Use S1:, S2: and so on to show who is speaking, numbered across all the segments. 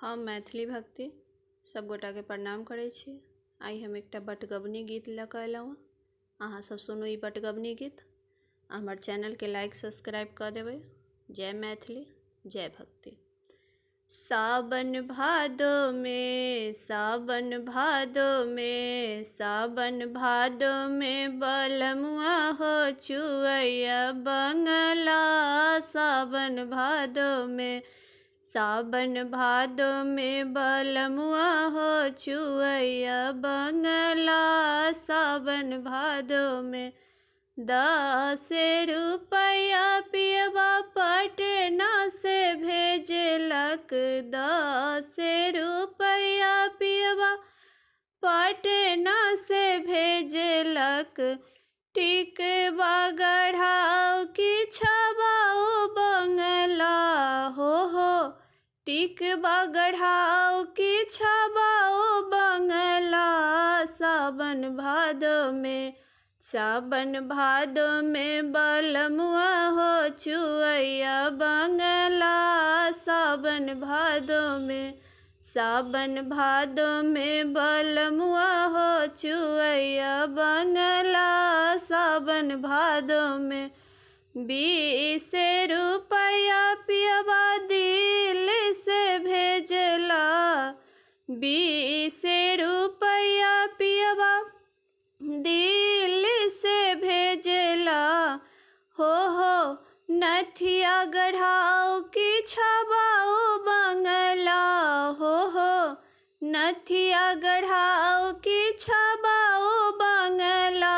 S1: हम मैथिली भक्ति सभगोटाके प्रणाम करै छी। आइ हम एकटा बटगबनी गीत लऽ कऽ अयलहुँ हँ। अहाँसभ सुनू ई बटगबनी गीत। हमर चैनलके लाइक सब्सक्राइब कऽ देबै। जय मैथिली, जय भक्ति। सावन भादो में, सावन भादो में, सावन भादो में बलमुआ हो चुअइया बंगला। सावन भादो में, सावन भादो में बलमुआ हो चुअइया बंगला। सावन भादो में 10 रुपैया पियबा पटना से भेजलक। 10 रुपैया पियबा पटना से भेजलक। टिकबा गढ़ाओ कि छबाओ बंगला। हो हो टिकबा गढ़ाओ कि छबाओ बंगला। सावन भादो में, सावन भादो में बलमुआ हो चुअइया बंगला। सावन भादो में, सावन भादो में बलमुआ हो चुअइया बंगला। सावन भादो में 20 रुपैया पियबा दिल से भेजला। 20 रुपैया पियबा दिल से भेजला। हो हो नथिया गढ़ाओ कि छबाओ बंगला। हो हो नथिया गढ़ाओ कि छबाओ बंगला।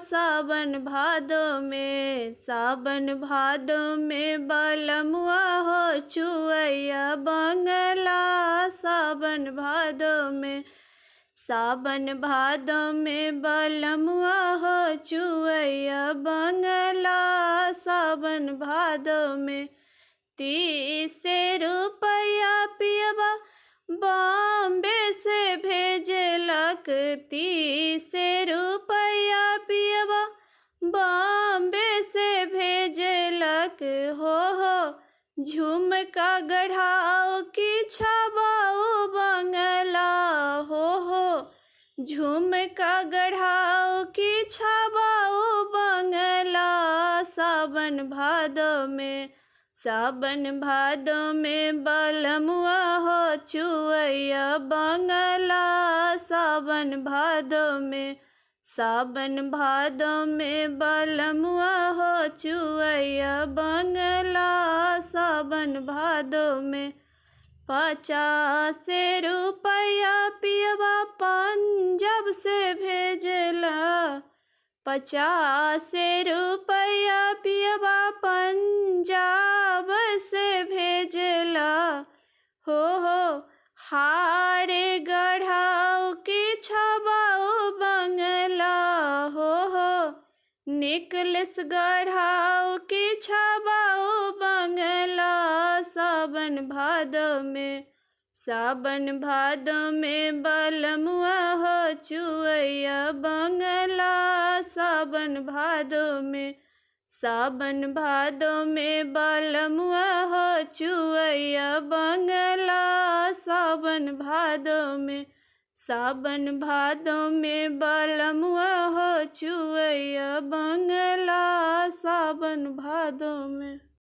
S1: सावन भादो में, सावन भादो में बलमुआ हो चुअइया बंगला। सावन भादो में, सावन भादो में बलमुआ हो चुअइया बंगला। सावन भादो में 30 रुपैया पियबा बॉम्बे से भेजलक। 30 रुपैया पियबा बॉम्बे से भेजलक। हो हो झुमका गढ़ाओ कि छबाओ बंगला। हो हो झुमका गढ़ाओ कि छबाओ बंगला। सावन भादो में, सावन भादो में बलमुआ हो चुअइया बंगला। सावन भादो में, सावन भादो में बलमुआ हो चुअइया बंगला। सावन भादो में 50 रुपैया पियबा पंजाब से भेजला। 50 रुपैया पियबा पंजाब से भेजला। हो हो हार गढ़ाओ कि छबाओ बंगला। हो हो नेकलेस गढ़ाओ कि छबाओ बंगला। सावन भादो में, सावन भादो में बलमुआ हो चुअइया बंगला। सावन भादो में, सावन भादो में बलमुआ हो चुअइया बंगला। सावन भादो में, सावन भादो में बलमुआ हो चुअइया बंगला। सावन भादो में।